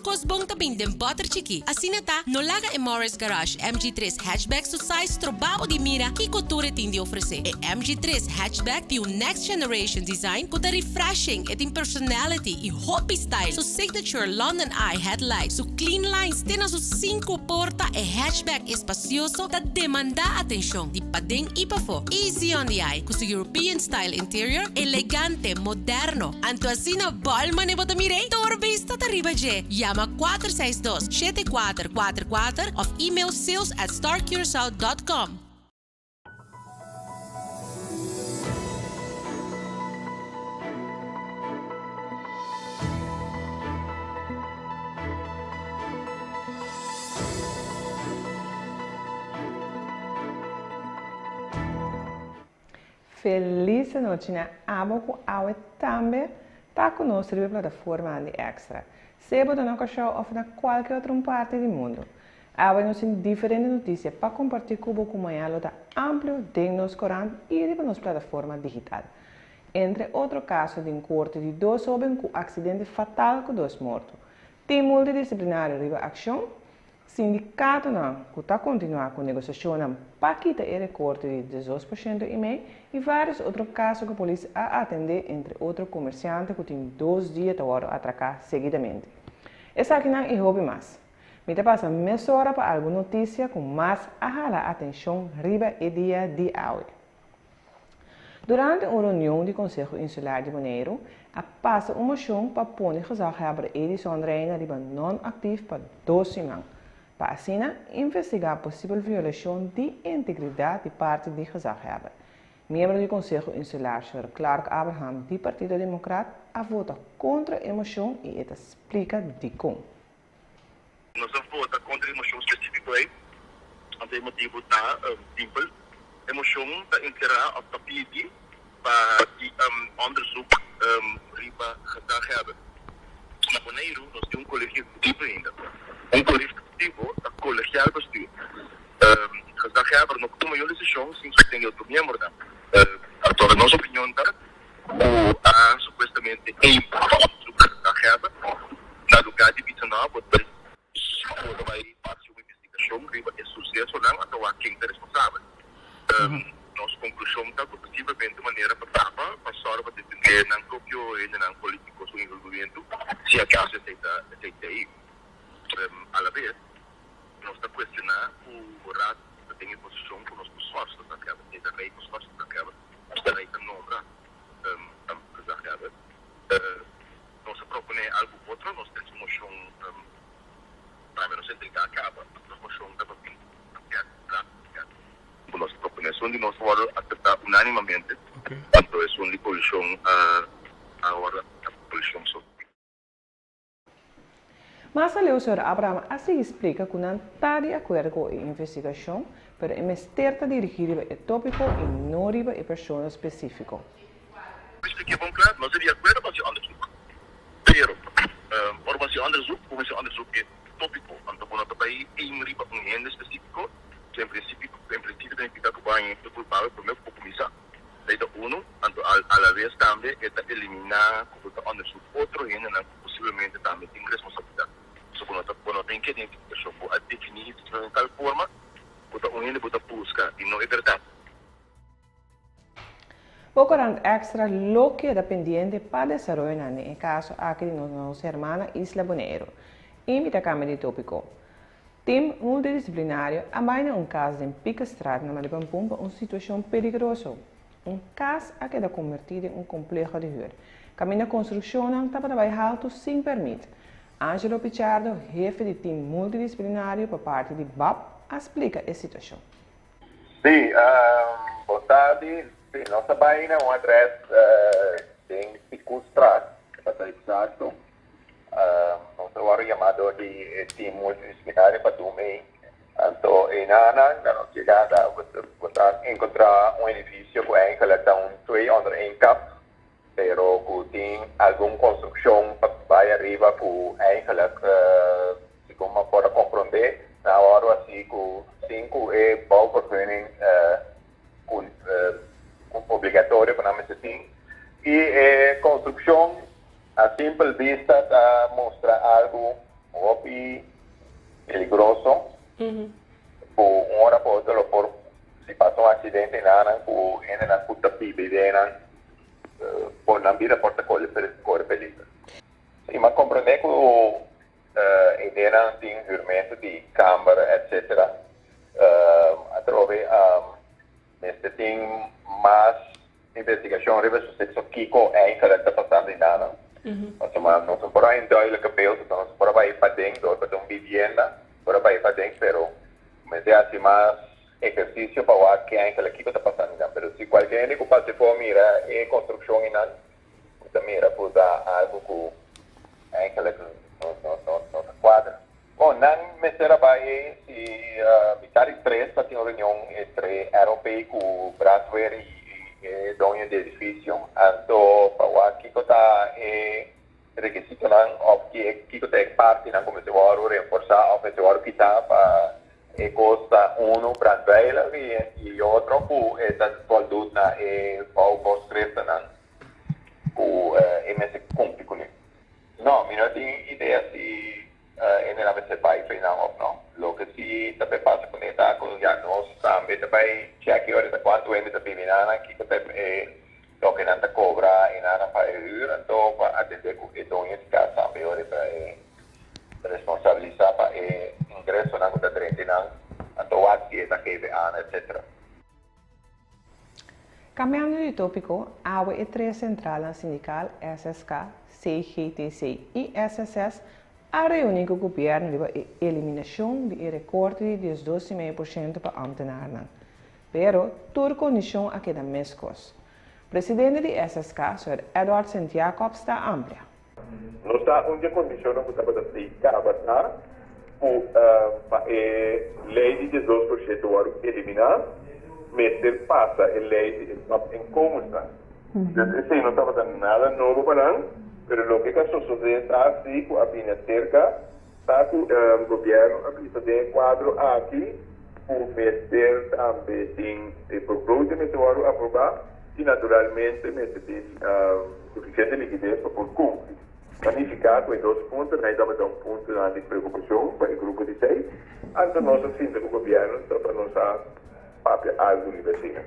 Tur kos bon ta bin den bòter chikí. Asina ta, no laga e Morris Garage MG tres Hatchback su size stroba bo di mira kiko tur e tin di ofresé. E MG tres Hatchback tin un next generation design ku ta refreshing, e tin personality i hopi style. Su signature London Eye headlight, su clean lines te na su sinku porta, e hatchback espacioso ta demandá atenshon di paden i pafó. Easy on the eye ku su European style interior, elegante, moderno. Anto asina bòl mane bo ta mir'é? Tur bista ta riba dje. Yama 462 7444 òf email sales at starcuracao dot com. Felis anochi na abo ku awe tambe ta ku nos riba e plataformanan di Extra. Sea bo ta na Kòrsou òf na kualke otro un parti di mundu. Awe nos tin diferente notisia pa kompartí ku bo ku maña lo ta amplio den nos korant i riba nos plataforma digital. Entre otro kaso den korte di dos hóben ku aksidente fatal ku dos morto. Tim multidisiplinario riba akshon Sindikatonan ku ta kontinuá ku negosiashonnan pa kita e rekorte di 12% i mei i vários otro kaso ku polis a atendé entre otro komersiante ku tin dos dia ta wòrdu atraká seguidamente. Esakinan i hopi mas. Mi ta pasa mesora pa algun notisia ku mas a hala atenshon riba e dia di awe. Durante un reunion di Konseho Insular di Boneiru a pasa un moshon pa pone gezaghebber Edison Reina riba non-aktief pa dos siman, pa asina investigá posibel violashon di integridat di parti di gezaghebber. Miembro di Konseho Insular señor Clark Abraham di Partido Demokrat a vota kontra e moshon i e ta splika dikon. Nos a vota kontra e moshon spesífiko ei, anto e motibu ta simpel, e moshon ta enserá òf ta pidi pa di onderzoek riba gezaghebber. Na Boneiru nos tin un kolegio ehekutivo ainda. Un kolegio ehekutivo ta kolegial bestuur. Gezaghebber no por tuma yon desishon sin sosten di otro miembronan. Anto nos opinion ta ku a supuestamente aim pa onderzoek gezaghebber na lugá di bisa no bo ta bo ta bai hasi un investigashon riba e susesonan anto wak ken ta responsabel. Nos konklushon ta ku ta simplemente un manera pa tapa pa sòru pa defendé nan propio hendenan polítiko su envolvimentu si akaso esei ta esei ta ei. Alabes nos ta kuestioná ku Raad ta den e posishon ku nos por sòrs gezaghebber, esei ta rei por sòrs gezaghebber. Esta ley ta nombra gezaghebber. Nos a propone algu otro, nos tin su mocion tambe nos a entrega caba. Nos mocion ta pa bin cu nos a propone. Esun di nos a wordo acepta unanimamente, tanto esun di coalicion a wordo acepta pa coalicion so. Mas aleu señor Abraham a sigui splika ku nan ta di akuerdo ku e investigashon, pero e mester ta dirigí riba e tópiko i no riba e persona spesífiko. Mi spliké bon kla, nos ta di akuerdo pa hasi onderzoek, pero ora bo hasi onderzoek, bo mester onderzoek e tópiko, anto bo no ta bai aim riba un hende spesífiko, so en prinsipio en prinsipio ta nifiká ku bo haña e kulpabel promé ku bo kuminsá. Esei ta unu, anto alaves tambe e ta eliminá ku bo ta onderzoek otro hendenan ku posiblemente tambe tin responsabilidat. Pasobra bo no ta bo no tin ke identifikashon. Bo a definí e situashon den tal forma ku ta un hende bo ta buska i no e bèrdat. Bo Corant Extra lo keda pendiente pa desaroyonan den e kaso aki di nos nos hermana isla Boneiru. I mi ta kambia di topiko. Tim multidisiplinario a bai na un kas den Pikestraat na Maripampun pa un situashon peligroso. Un kas a keda kombertí den un kompleho di hür, kaminda konstrukshonnan tabata bai haltu sin pèrmit. Angelo Pichardo, hefe di tim multidisiplinario pa parti di bap, a splika e situashon. Sí, bon tardi. Sí, nos a bai na un adrès den Pikustraat, pa ta eksakto. Nos a wòrdu yamá dor di e tim multidisiplinario pa duna ei. Anto einanan na nos yegada bo ta enkontrá un edifisio ku eigenlik ta un twee onder één kap, pero ku tin algun konstrukshon pa bai ariba ku eigenlik segun bo por a komprondé nan a wòrdu hasi ku sin ku e bouwvergunning ku obligatorio ku nan mester tin i e konstrukshon. A simpel bista ta mustra algu Hopi peligroso ku un ora pa otro lo por si pasa un aksidente nan ku hendenan ku ta biba den nan por nan bida por ta kore peligro. Si mi a komprende ku hendenan tin hürmentu di kamber etcetera atrobe mester tin mas Investigashon riba e suseso kiko eigenlijk ta pasando einan. Pasobra nos no por haña un duidelijke beeld, pasobra nos por a bai paden dor pa ta un bibienda, por a bai paden, pero mester hasi mas ehersisio pa wak ke eigenlijk kiko ta pasando einan. Pero si kualke hende ku pasa for mira e konstrukshon einan, ku ta mira ku ta algu ku eigenlijk no no ta kuadra. Bon, nan mester a bai ei si mitad di tres ta tin un reunion entre ROP ku brandweer i e doño di edifisio. Anto pa wak kiko ta e rekisitonan òf kiko ta e partinan ku mester wòrdu reforsá òf mester wòrdu kitá pa e kos ta unu brandveilig i otro ku e ta voldoet na e bouwvoorschriftennan ku e mester kumpli kuné. No, mi no tin idea si hende nan mester bai fei nan of no. Loke si ta bay pasa cune ta cu ya nos tambe ta bay check ora ta cuanto hende ta bibi nan, kico ta e loke nan ta cobra e nan pa e huur, anto pa atende cu e doño di cas tambe ora ta e responsabilisa pa e ingresonan cu ta drenta nan, anto wak si e ta geven aan etc. Kambiando di tópiko, awe e tres sentralnan sindikal, SSK, CGTC i SSS, a reuní ku gobièrnu riba e eliminashon di e rekorte di diesdos i mei porshento pa ámtenarnan. Pero, tur kondishon a keda meskos. Presidente di SSK, señor Edward Sint Jacobs ta amplia. No sa un dje kondishonnan ku tabata sei kaba ta ku pa e lei di 12% wòrdu eliminá, mester pasa e lei di e topinkomensnan. Dus esei no tabata nada nobo pa nan, pero loke ku a sosodé ta si ku a bini aserka ta ku gobièrnu a bisa den e kuadro aki ku mester tambe tin e begroting mester wòrdu aprobá i naturalmente mester tin Sufisiente likides pa por kumpli. Ta nifiká ku e dos puntonan ei tabata un puntonan di preokupashon pa e grupo di seis, anto nos a sinta ku gobièrnu ta pa nos a papia algu riba esina.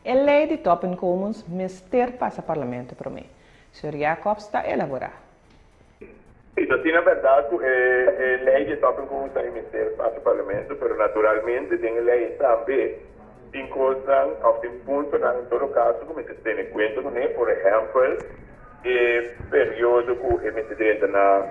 E lei di topinkomens mester pasa parlamento promé, señor Jacobs ta elaborá. Sí, ta asina bèrdat ku e lei di e topinkomens ta mester pasa parlamento, pero naturalmente den e lei tambe tin kosnan òf tin puntonan en todo kaso ku mester tene kuenta kuné, por ehèmpel e periodo ku e mester drenta na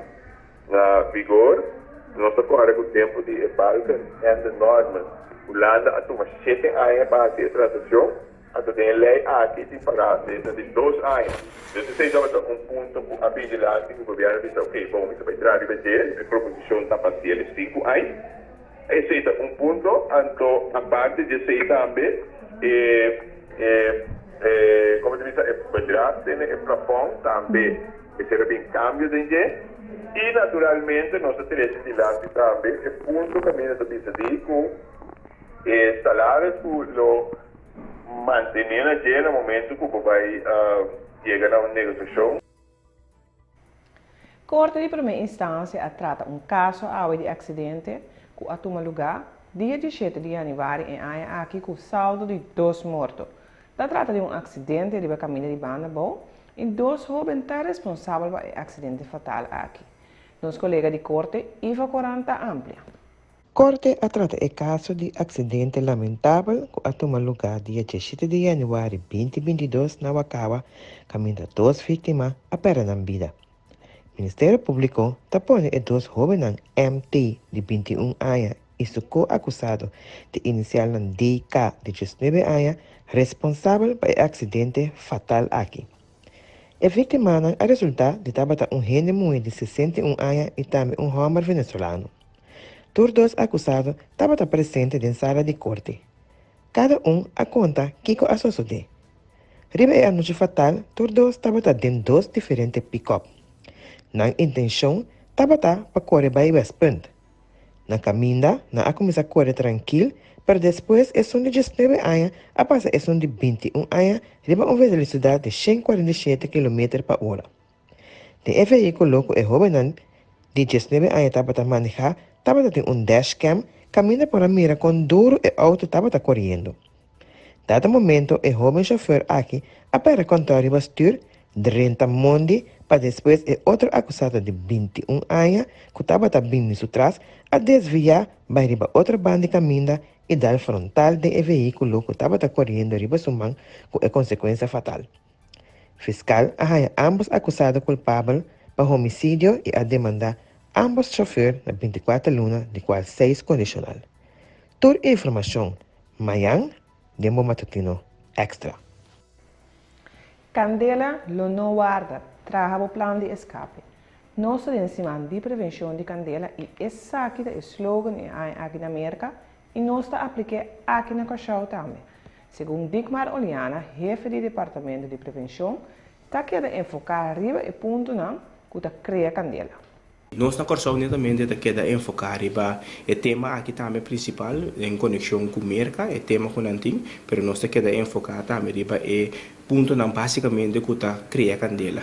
na vigor. Nos ta kòrda ku tempu di e Balkan en de Norman, Hulanda a tuma shete aña pa hasi e transakshon. Anto den e lei aki tin pará dentro di dos aña. Dus esei tabata un punto ku a bin dilanti ku gobièrnu a bisa, oke, bon, mi ta bai traha riba dje, e proposishon ta pa siel e sinku aña. Esei ta un punto. Anto aparte di esei tambe e e e komo ta bisa e bedrag den e plafòn tambe mester a bin kambio den dje. I naturalmente nos a trese dilanti tambe e punto kaminda ta bisa di ku e salaris ku lo Mantené na dje na momento ku bo bai yega na un negosiashon. Korte di Promé Instansia a trata un kaso awe di aksidente ku a tuma lugá dia diesshete di yanüari e aña aki ku saldo di dos morto. Ta trata di un aksidente riba kaminda di Banda Bou i dos hóben ta responsabel pa e aksidente fatal aki. Nos kolega di korte, Ivo Koran ta amplia. Korte a trata e kaso di aksidente lamentabel ku a tuma lugá dia diesshete di yanüari binti bintidos na Wakawa kaminda dos víktima a pèrdè nan bida. Ministerio Públiko ta pone e dos hóbennan MT di 21 aña i su ko-akusado di inisialnan DK di 19 aña responsabel pa e aksidente fatal aki. E víktimanan a resultá di tabata un hende muhé di 61 aña i tambe un hòmber venezolano. Tur dos akusado tabata presente den sala di korte. Kada un a konta kiko a sosodé. Riba e anochi fatal tur dos tabata den dos diferente pikòp. Nan intenshon tabata pa kore bai Westpunt. Na kaminda nan a kuminsá kore trankil pero despues esun di diesnuebe aña a pasa esun di 21 aña riba un velosidad di 147 kilometer pa ora. Den e vehíkulo ku e hóbennan di 19 aña tabata manehá tabata tin un dashcam kaminda por a mira kon duru e outo tabata koriendo. Dado momento e hóben shofùr aki a pèrdè kòntròl riba stür, drenta mondi pa despues e otro akusado di 21 aña ku tabata bini su tras a desviá bai riba otro banda di kaminda i dal frontal den e vehíkulo ku tabata koriendo riba su man ku e konsekuensia fatal. Fiskal a haña ámbos akusado kulpabel pa homisidio i a demandá ámbos shofùr na 24 luna di kual 6 kondishonal. Tur informashon mañan den bo matutino Extra. Kandela lo no warda, traha bo plan di eskape. Nos ta den siman di prevenshon di kandela i esaki ta e slogan e aña aki na Merka i nos ta aplik'é aki na Kòrsou tambe. Segun Dickmar Oliana, hefe di departamento di prevenshon, ta keda enfoká riba e puntonan ku ta krea kandela. Nos na Kòrsou netamente ta keda enfoká riba e tema aki tambe prinsipal den konekshon ku Merka, e tema ku nan tin, pero nos ta keda enfoká tambe riba e puntonan básikamente ku ta krea kandela.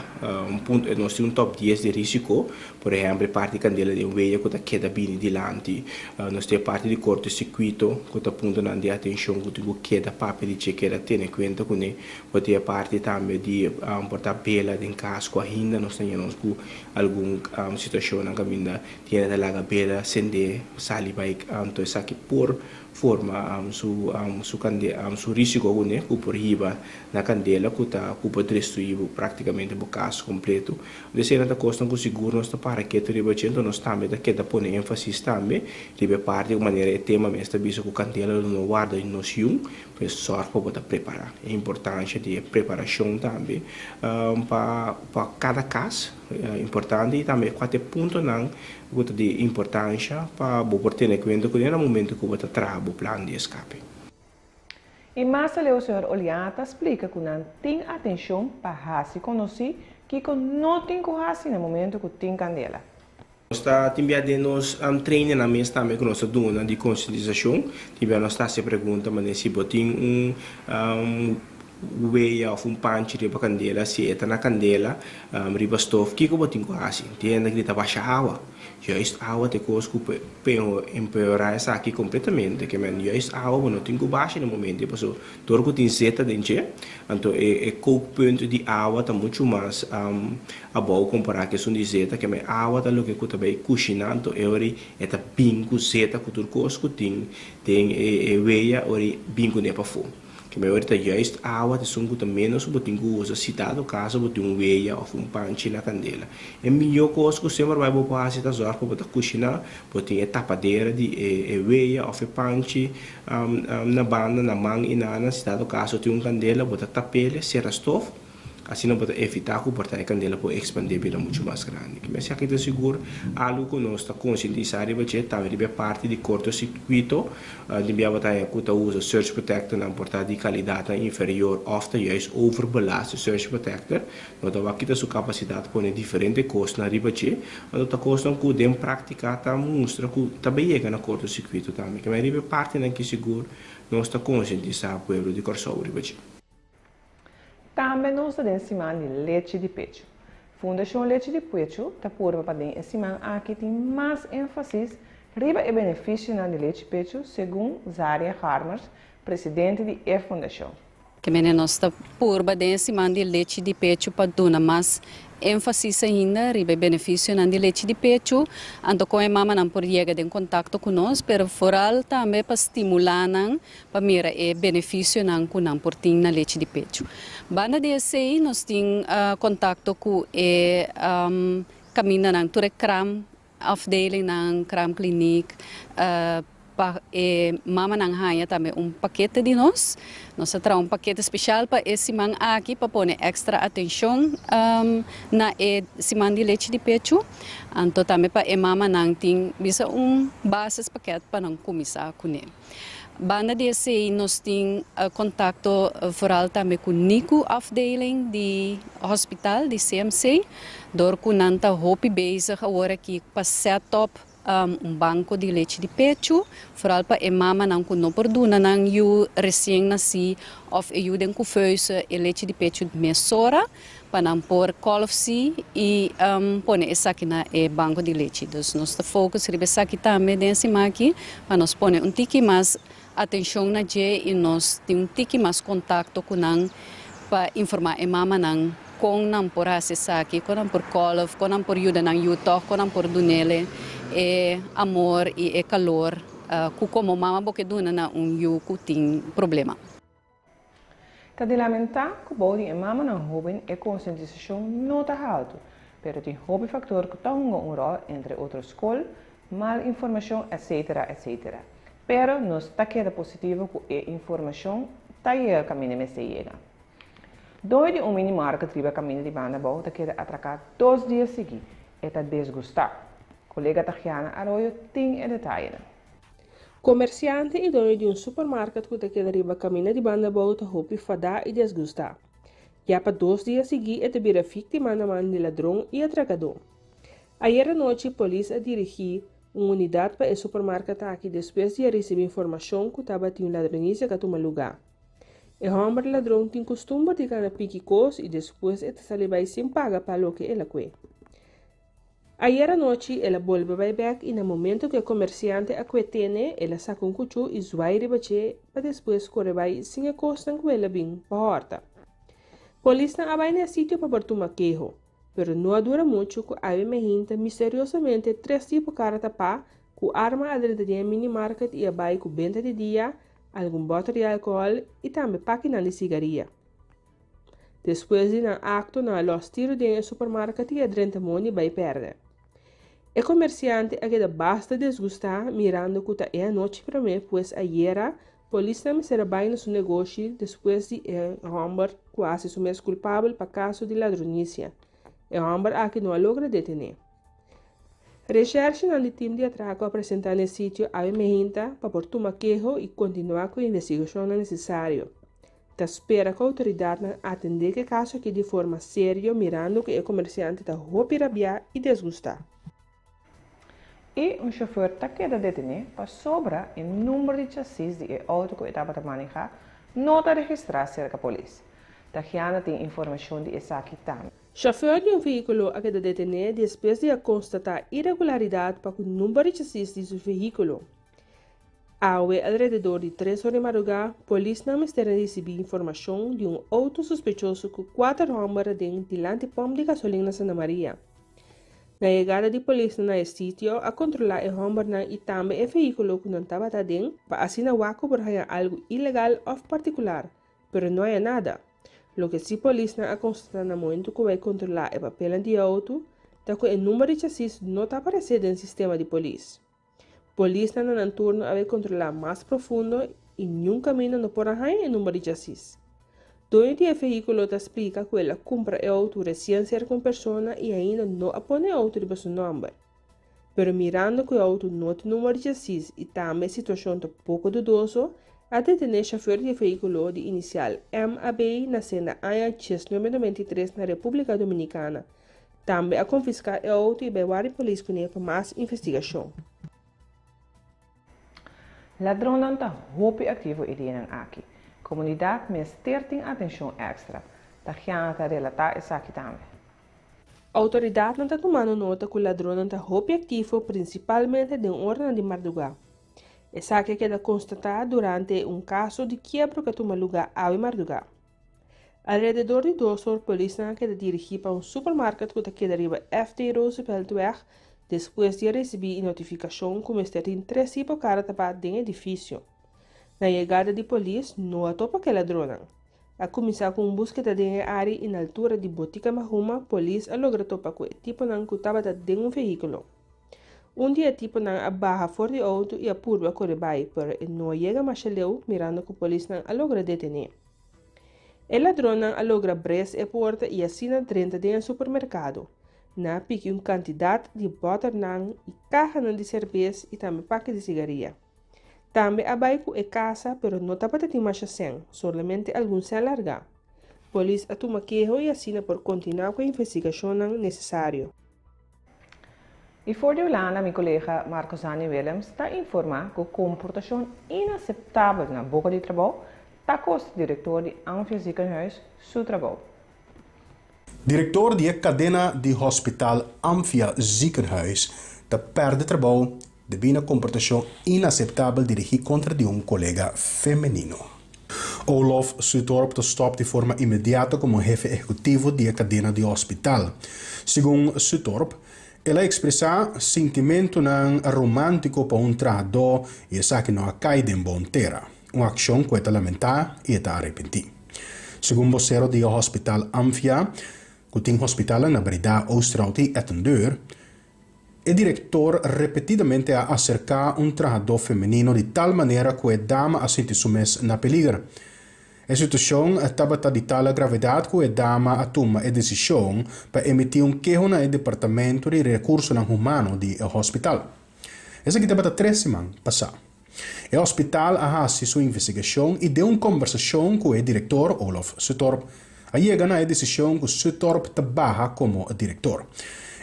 Un punto, nos tin un top 10 di rísiko, por ehèmpel e parti di kandela den wea ku ta keda bini dilanti, nos tin e parti di kortosirkuito ku ta puntonan di atenshon ku tin ku keda papia di dje, keda tene kuenta kuné. Bo tin e parti tambe di por ta bela den kas ku ainda nos ta ña nos ku algun situashonnan kaminda tiene ta laga bela sende sali bai, anto esaki por forma su su kande su risiko kuné ku por hiba na kandela ku ta ku por destruí bo praktikamente bo kas kompleto. Entonces esei ta kosnan ku sigur nos ta para ketu riba dje, enton nos tambe ta keda pone énfasis tambe riba e parti ku manera e tema mes ta bisa ku kandela lo no warda nos yun, pues sòrg pa bo ta prepará. E importansha di e preparashon tambe pa pa kada kas importante i tambe kua ta e puntonan ku ta di importansha pa bo por tene kuenta kuné na momento ku bo ta traha bo plan di eskape. I mas aleu señor Oliana ta splika ku nan tin atenshon pa hasi konosí kiko no tin ku hasi na momento ku tin kandela. Nos ta tin bia den nos trainingnan mes tambe ku nos ta duna di konsientisashon, tin bia nos ta hasi e pregunta manera si bo tin un wea òf un panchi riba kandela, si e ta na kandela riba stof, kiko bo tin ku hasi? Tin hende ki ta basha awa. Juist awa ta e kos ku por empeorá esaki kompletamente. Ke men juist awa bo no tin ku basha na e momento pasobra dor ku tin zeta den dje, anto e kookpunt di awa ta muchu mas abou kompará ku esun di zeta. Ke men awa ta loke ku ta bai kushiná, anto e ora e ta bin ku zeta ku tur kos ku tin den e wea ora e bin kuné pafó. Ke men ora ta juist awa ta esun ku ta ménos ku bo tin ku usa si dado kaso bo tin un wea òf un panchi na kandela. E mihó kos ku semper bai bo por hasi ta zòrg pa bo ta kushiná, bo tin e tapadera di e wea òf e panchi na banda, na man i nana. Si dado kaso tin un kandela bo ta tap'el, sera stof. Asina bo ta evitá ku por ta e kandela por ekspandé bira muchu mas grandi. Ki mester aki ta sigur algu ku nos ta konsientisá riba dje, tambe riba e parti di kortosirkuito, di bia bo ta haña ku ta usa surge protectornan por ta di kalidatnan inferior òf ta juist overbelast e surge protector. No ta wak kita su kapasidat pone diferente kosnan riba dje, anto ta kosnan ku den práktika ta mustra ku ta bai yega na kortosirkuito tambe. Ki riba e partinan ki sigur nos ta konsientisá pueblo di Kòrsou riba dje. Tambe nos ta den siman di lechi di pechu. Fundashon Lechi di Pechu ta purba pa den e siman aki tin mas énfasis riba e benefisionan di lechi pechu, segun Zaria Garmers, presidente di e fundashon. Ke mene nos ta purba den e siman di lechi di pechu pa duna mas énfasis ainda riba e benefisionan di lechi di pechu, anto kon e mamanan por yega den kontakto ku nos, pero foral tambe pa stimulá nan pa mira e benefisionan ku nan por tin na lechi di pechu. Banda di esei nos tin kontakto ku e kamindanan, tur e kram afdelingnan, kraamkliniek, pa e mamanan haña tambe un pakete di nos. Nos a traha un pakete spesial pa e siman aki pa pone èkstra atenshon na e siman di lechi di pechu. Anto tambe pa e mamanan tin bisa un basispakèt pa nan kuminsá kuné. Banda di esei nos tin kontakto vooral tambe ku NICU afdeling di hospital di CMC dor ku nan ta hopi bezig awor aki pa set up. un banko di lechi di pechu, vooral pa e mamanan ku no por duna nan yu resien nasí òf e yu den kufeuse e lechi di pechu mesora pa nan por kolf si i pone esaki na e banko di lechi. Dus nos ta focus riba esaki tambe den e siman aki pa nos pone un tiki mas atenshon na dje i nos tin un tiki mas kontakto ku nan pa informá e mamanan kon nan por hasi esaki, kon nan por kòlf, kon nan por yuda nan yu tòg, kon nan por dun'ele e amor i e kalor ku komo mama bo ke duna na un yu ku tin problema. Ta di lamentá ku bou di e mamanan hóben e konsientisashon no ta haltu, pero tin hopi faktor ku ta hunga un ròl entre otro skol, mal informashon etc. Etc. Pero nos ta keda positivo ku e informashon ta yega kaminda mester yega. Doño di un minimarket riba kaminda di banda abou ta keda atraká dos dia sigui. E ta desgustá. Kolega Tagiana Arroyo tin e detayenan. Komersiante i doño di un supermarket ku ta keda riba kaminda di banda abou ta hopi fadá i desgustá. Ya pa dos dia sigui e ta bira víktima na man di ladron i atrakadó. Ayer anochi polis a dirigí un unidat pa e supermarket aki despues di a risibí informashon ku tabatin un ladronisia ku a tuma lugá. E hòmber ladron tin kustumber di gana piki kos i despues e ta sali bai sin paga pa loke el a kue. Ayer anochi el a bolbe bai bèk i na momento ku e komersiante a kue tene el a saka un kuchú i zwai riba dje pa despues kore bai sin e kosnan ku el a bin pa hòrta. Polisnan a bai na e sitio pa por tuma keho. Pero no a dura muchu ku awe mehinta misteriosamente tres tipo kara tapá ku arma a drenta den e minimarket i a bai ku benta di dia, algun bòter di alkohòl i tambe pakinan di sigaria. Despues di nan akto nan a lòs tiru den e supermarket i a drenta moni bai pèrdè. E komersiante a keda basta desgustá mirando ku ta e anochi promé pues ayera Polisnan mester a bai na su negoshi despues di e hòmber ku a hasi su mes kulpabel pa kaso di ladronisia. E hòmber aki no a logra detené. Reshèrshenan di tim di atrako a presentá na e sitio awe mehinta pa por tuma keho i kontinuá ku e investigashonnan nesesario. Ta spera ku outoridatnan atendé ku e kaso aki di forma serio mirando ku e komersiante ta hopi rabiá i desgustá. I un shofùr ta keda detené pasobra e number di chasis di e outo ku e tabata manehá no ta registrá serka polis. Tagiana tin informashon di esaki tambe. Shofùr di un vehíkulo a keda detené despues di a konstatá iregularidat pa ku number di chasis di su vehíkulo. Awe alrededor di tres or di madrugá, polisnan mester a risibí informashon di un outo sospechoso ku kuater hòmber aden dilanti pòmp di gasolin na Santa Maria. Na yegada di polisnan na e sitio, a kontrolá e hòmbernan i tambe e vehíkulo ku nan tabata aden pa asina wak ku por haña algu ilegal òf partikular, pero no haña nada. Loke si polisnan a konstatá na momentu ku bai kontrolá e papelnan di e outo, ta ku e number di chasis no ta aparesé den sistema di polis. Polisnan na nan turno a bai kontrolá mas profundo i niun kaminda no por a haña e number di chasis. Doño di e vehíkulo ta splika ku el a kumpra e outo resien serka un persona i ainda no a pone e outo riba su nòmber. Pero mirando ku e outo no tin number di chasis i tambe e situashon ta poko dudoso, a detené shofèr di e vehíkulo di inisial MAB nasé na aña 1993 na Repúblika Dominikana. Tambe a konfiská e outo i bai warda polis kuné pa mas investigashon. Ladronnan ta hopi aktivo e dianan aki. Komunidat mester tin atenshon èkstra. Tagiana ta relatá esaki tambe. Outoridatnan ta tumando nota ku ladronnan ta hopi aktivo prinsipalmente den oranan di mardugá. Esaki a keda konstatá durante un kaso di kiebro ku a tuma lugá awe mardugá. Alrededor di dos or polisnan a keda dirigí pa un supermarket ku ta keda riba FD Rooseveltweg despues di a risibí e notifikashon ku mester tin tres tipo kara tapá den edifisio. Na yegada di polis no a topa ku e ladronnan. A kuminsá ku un búskeda den e área i na altura di Botica Mahuma polis a logra topa ku e tiponan ku tabata den un vehíkulo. Un di e tiponan a baha for di outo i a purba kore bai pero e no a yega masha leu mirando ku polisnan a logra detené. E ladronnan a logra bres e porta i asina drenta den e supermerkado. Nan a piki un kantidat di bòternan i kahanan di serbes i tambe paki di sigaria. Tambe a bai ku e kasa pero no tabata tin masha sèn, solamente algun sèn largá. Polis a tuma keho i asina por kontinuá ku e investigashonnan nesesario. I for di Hulanda mi kolega Marcosani Willems ta informá ku komportashon inaseptabel na boka di trabou ta kosta direktor di Amphia Ziekenhuis su trabou. Direktor di e kadena di hospital Amphia Ziekenhuis ta pèrdè trabou debí na komportashon inaseptabel dirigí kontra di un kolega femenino. Olof Suttorp ta stòp di forma inmediato komo hefe ehekutivo di e kadena di hospital. Segun Suttorp, el a ekspresá sintimentunan romántiko pa un trahadó i esaki no a kai den bon tera, un akshon ku e ta lamentá i e ta arepentí. Segun bosero di e hospital Amphia, ku tin hospitalnan na Breda, Oosterhout i Etten-Leur, E direktor repetidamente a aserká un trahadó femenino di tal manera ku e dama a sinti su mes na peliger. E situashon tabata di tal gravedat ku e dama a tuma e desishon pa emití un keho na e departamento di rekursonan humano di e hospital. Esaki tabata tres siman pasá. E hospital a hasi su investigashon i den un kombersashon ku e direktor, Olof Suttorp, a yega na e desishon ku Suttorp ta baha komo direktor.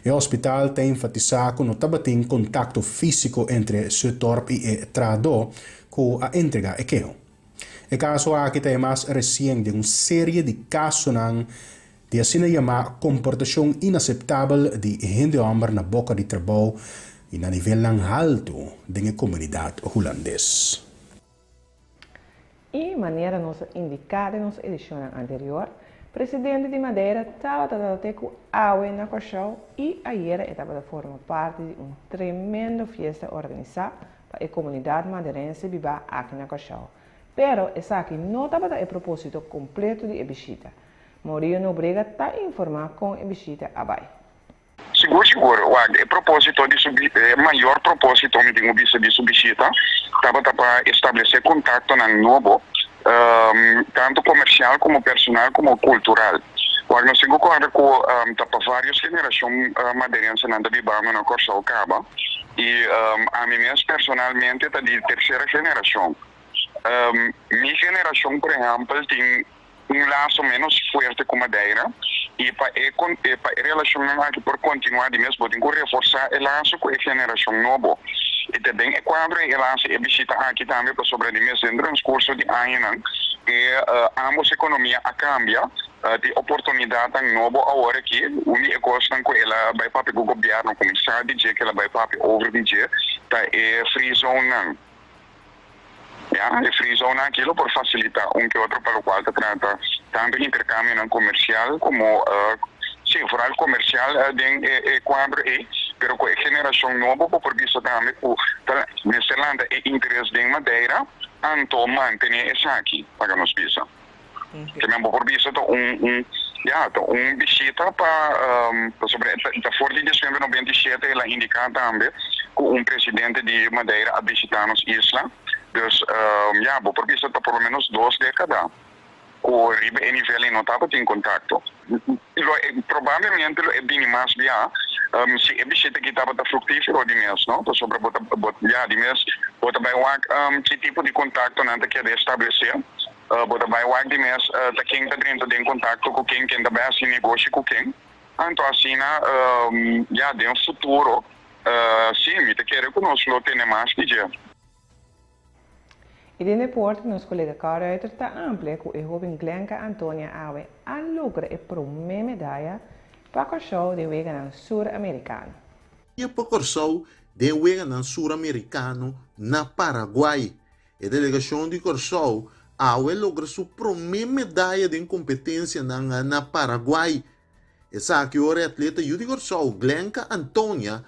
E hospital ta enfatisá ku no tabatin kontakto físiko entre Suttorp i e trahadó ku a entregá e keho. E kaso aki ta e mas resien den un serie di kasonan di asina yamá komportashon inaseptabel di hende hòmber na boka di trabou i na nivelnan haltu den e komunidat hulandes. I manera nos a indiká den nos edishonnan anterior, presidente di Madeira tabata ta te ku awe na Kòrsou i ayera e tabata forma parti di un tremendo fiesta organisá pa e komunidat maderense bibá aki na Kòrsou. Pero esaki no tabata e propósito kompleto di e bishita. Maurillo Nobrega ta informá kon e bishita a bai. Sigur sigur, wak, e propósito di su e mayor propósito mi tin ku bisa di su bishita tabata pa establesé kontaktonan nobo, tantu komersial komo personal komo kultural. Wak, nos tin ku kòrda ku ta pa vários generashon maderensenan ta bibando na Kòrsou kaba i ami mes personalmente ta di tersera generashon. Mi generashon por ehèmpel tin un laso ménos fuerte ku Madeira i pa e pa e relashonnan aki por kontinuá di mes bo tin ku reforsá e laso ku e generashon nobo. I ta den e kuadro ei el a hasi e bishita aki tambe pasobra di mes den transkurso di añanan e ámbos ekonomia a kambia, tin oportunidatnan nobo awor aki. Un di e kosnan ku el a bai papia ku gobièrnu kuminsá di dje ku el a bai papia over di dje ta e free zonenan. Ya, e free zone aki lo por facilita un ke otro pa locual ta trata tanto intercambionan comercial como, si, vooral comercial den e cuadro ey, pero cu e generacion nobo bo por bisa tambe cu ta mester lanta e interes den Madeira anto mantene esaki, laga nos bisa. Te men bo por bisa ta un, un, ya, ta un bishita pa, pasobra e ta, ta for di diesnuebe 97 el a indica tambe cu un presidente di Madeira a bishita nos isla. Dus, ya, bo por bisa ta por lo menos dos decada cu riba e nivel ei no tabatin contacto. Lo e, probablemente lo e bini mas bia, si e bishita aki tabata fructifero di mes, no? Pasobra bo ta, bo, ya, di mes bo ta bay wak ki tipo di contactonan ta keda establece. Bo ta bai wak di mes ta ken ta drenta den kontakto ku ken, ken ta bai hasi negoshi ku ken. Anto asina ya den futuro si mi ta kere ku nos lo tene mas di dje. I den deporte nos kolega Carl Ruiter ta amplia ku e hoben Glenka Antonia awe a logra e promé medaya pa Kòrsou den Weganan Sur Amerikano. Pa Kòrsou den Weganan Sur Amerikano na Paraguay. E delegashon di Kòrsou awe logra su promé medaya den kompetensianan na Paraguay. Esaki ora e atleta yu di Kòrsou Glenka Antonia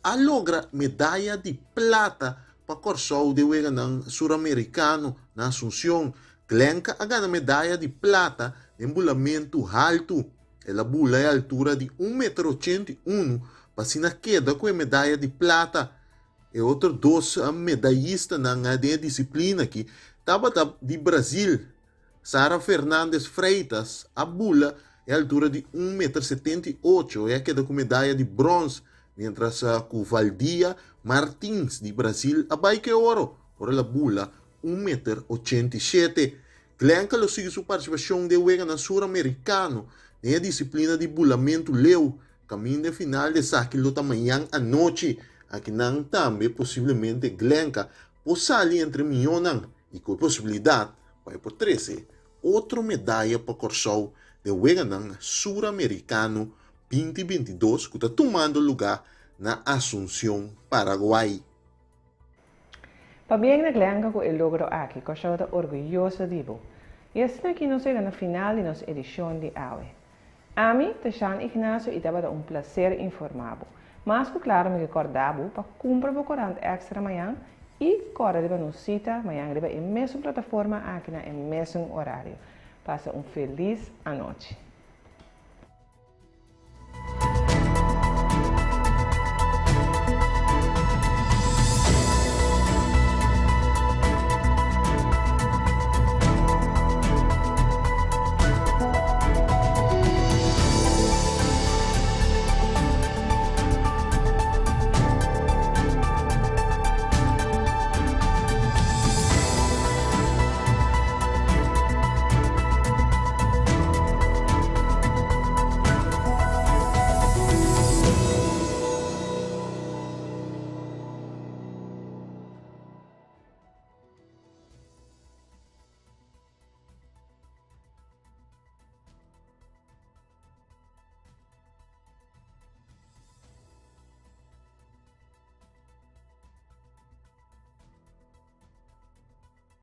a logra medaya di plata pa Kòrsou den Weganan Suramerikano na Asunción. Glenka a gana medaya di plata den bulamentu haltu. El a bula e altura di un meter 81 pa asina keda ku e medaya di plata. E otro dos medayistanan den e disiplina aki tabata di Brazil, Sara Fernandes Freitas a bula e altura di un meter 78 i a keda ku medaya di brons, mientras ku Valdia Martins di Brazil a bai ku e oro ora el a bula un meter 87. Glenka lo sigui su partisipashon den Weganan Suramerikano den e disiplina di bulamentu leu. Kaminda e final di esaki lo ta mañan anochi. Akinan tambe posiblemente Glenka por sali entre mihónan i ku e posibilidat pa e por trese otro medaya pa Kòrsou den Weganan Suramerikano 2022 ku ta tumando lugá na Asunción, Paraguay. Pabien na Glenka ku e logro aki, Kòrsou ta orguyoso di bo. I asina aki nos yega na final di nos edishon di awe. Ami ta Shan Ignacio i tabata un plaser informá bo. Mas ku klaro mi ke kòrda bo pa kumpra bo korant Extra mañan i kòrda riba nos sita mañan riba e mesun plataforma aki na e mesun orario. Pasa un felis anochi.